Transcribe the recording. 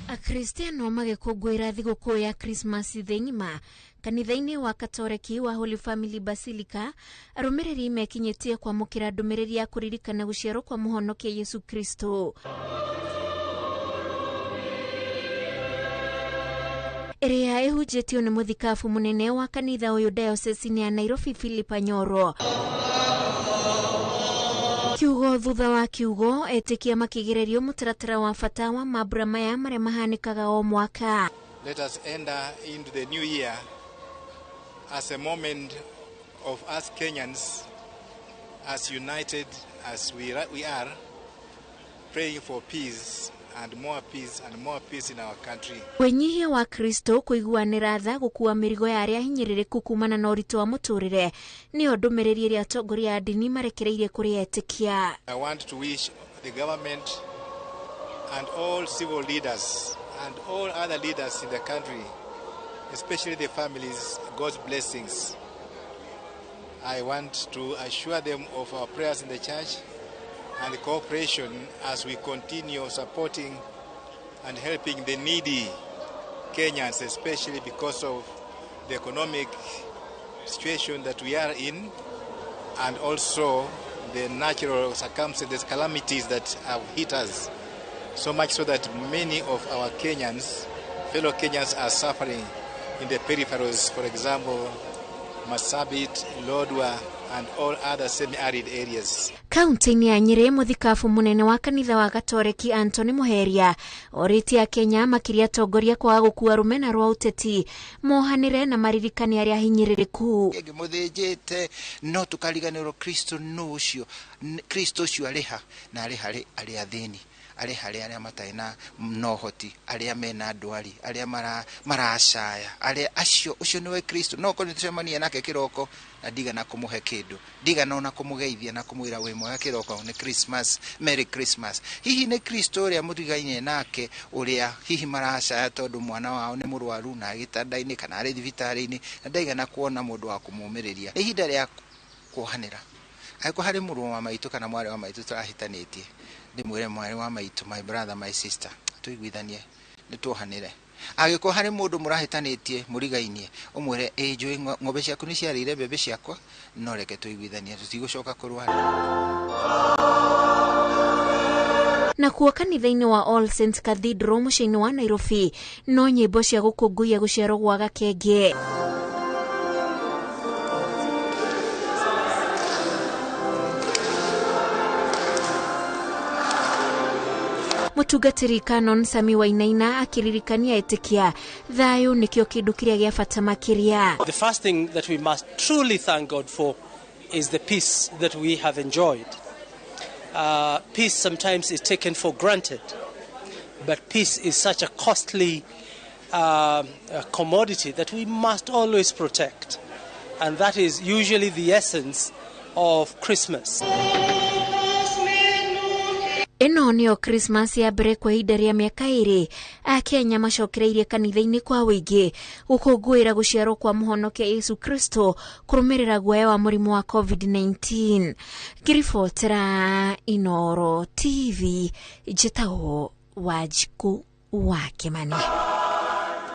Akristiano magĩkũngũĩra thigũkũ ya Krismasi thĩ ng'ima kanitha-inĩ wa Katoreki wa Holy Family Basilica, arũmĩrĩri mekinyĩtie kwamũkĩra ndũmĩrĩri ya kũririkana gũciarwo kwa mũhonokia Yesu Kristo. Ĩrĩa ĩhunjĩtio nĩ mũthikabu mũnene wa kanitha ũyũ diocese-inĩ ya Nairobi Philip Anyoro. Kiugo thutha wa kiugo, etĩkia makĩgererio mũtaratara wa bata wa mambura maya marĩa mahanĩkaga o mwaka. Let us enter into the new year as a moment of us Kenyans, as united as we are, praying for peace and more peace and more peace in our country. Wĩnyihia wa Kristo, kũiguanĩra tha, gũkua mĩrigo ya arĩa hinyĩrĩrĩku kumana na ũritũ wa mũtũrĩre nĩyo ndũmĩrĩri ĩrĩa atongoria a ndini marekereirie kũrĩ etĩkia. I want to wish the government and all civil leaders and all other leaders in the country, especially the families, God's blessings. I want to assure them of our prayers in the church and cooperation as we continue supporting and helping the needy Kenyans, especially because of the economic situation that we are in and also the natural circumstances, calamities that have hit us, so much so that many of our Kenyans, fellow Kenyans, are suffering in the peripherals, for example, Marsabit, Lodwar, and all other semi-arid areas. Kaunti-inĩ ya Nyĩrĩ, mũthikabu mũnene wa kanitha wa Gatoreki Anthony Muheria orĩtie Akenya makĩria atongoria kwaga gũkua rũmena rwa ũteti, mohanĩre na maririkane arĩa ahinyĩrĩrĩku. Mũthĩnjĩte no tũkariganĩrwo Kristo nũ ũcio, Kristo ũcio arĩ ha, na arĩ harĩ arĩa athĩni, arĩ harĩ arĩa matarĩ na ũhoti, arĩa mena ndwari, arĩa maracaya, arĩa acio, ũcio nĩwe Kristo. No korwo nĩtũcemania nake kĩroko na ndigana kũmũhe kĩndũ, ndigana ona kũmũgeithia na kũmwĩra wĩ mwega kĩroko, nĩ Christmas, Merry Christmas. Hihi nĩ Kristo ũrĩa mũtigaine nake, ũrĩa hihi maracaya tondũ mwana wao nĩ mũrwaru na arĩ gĩtanda-inĩ kana arĩ thibitarĩ-inĩ na ndaigana kuona mũndũ wa kũmũmĩrĩria. Nĩ ihinda rĩa kuohanĩra. Angĩkorwo harĩ mũrũ wa maitũ kana mwarĩ wa maitũ tũrahĩtanĩtie, ndĩmwĩre mwarĩ wa maitũ, my brother, my sister, tũiguithanie, nĩ tuohanĩre. Angĩkorwo harĩ mũndũ mũrahĩtanĩtie mũrigainie, ũmwĩre ĩĩ njũĩ ng'ombe ciaku nĩ ciarĩire mbembe ciakwa, no reke tũiguithanie, tũtigũcoka kũrũara. Nakuo kanitha-inĩ wa All Saints Cathedral mũciĩ-inĩ wa Nairobi, no nyĩmbo cia gũkũngũiya gũciarwo gwa gakenge. Mũtungatĩri Canon Sami Wainaina akĩririkania etĩkia thayũ nĩkĩo kĩndũ kĩrĩa gĩa bata makĩria. The first thing that we must truly thank God for is the peace that we have enjoyed. Peace sometimes is taken for granted, but peace is such a costly commodity that we must always protect. And that is usually the essence of Christmas. Ĩno nĩyo Christmas ya mbere kwa ihinda rĩa mĩaka 2 Akenya macokereirie kanitha-inĩ kwa ũingĩ gũkũngũĩra gũciarwo kwa mũhonokia Yesu Kristo kũrũmĩrĩra guoya wa mũrimũ wa COVID-19. Ngĩribotera Inooro TV, njĩtagwo Wanjikũ wa Kĩmani.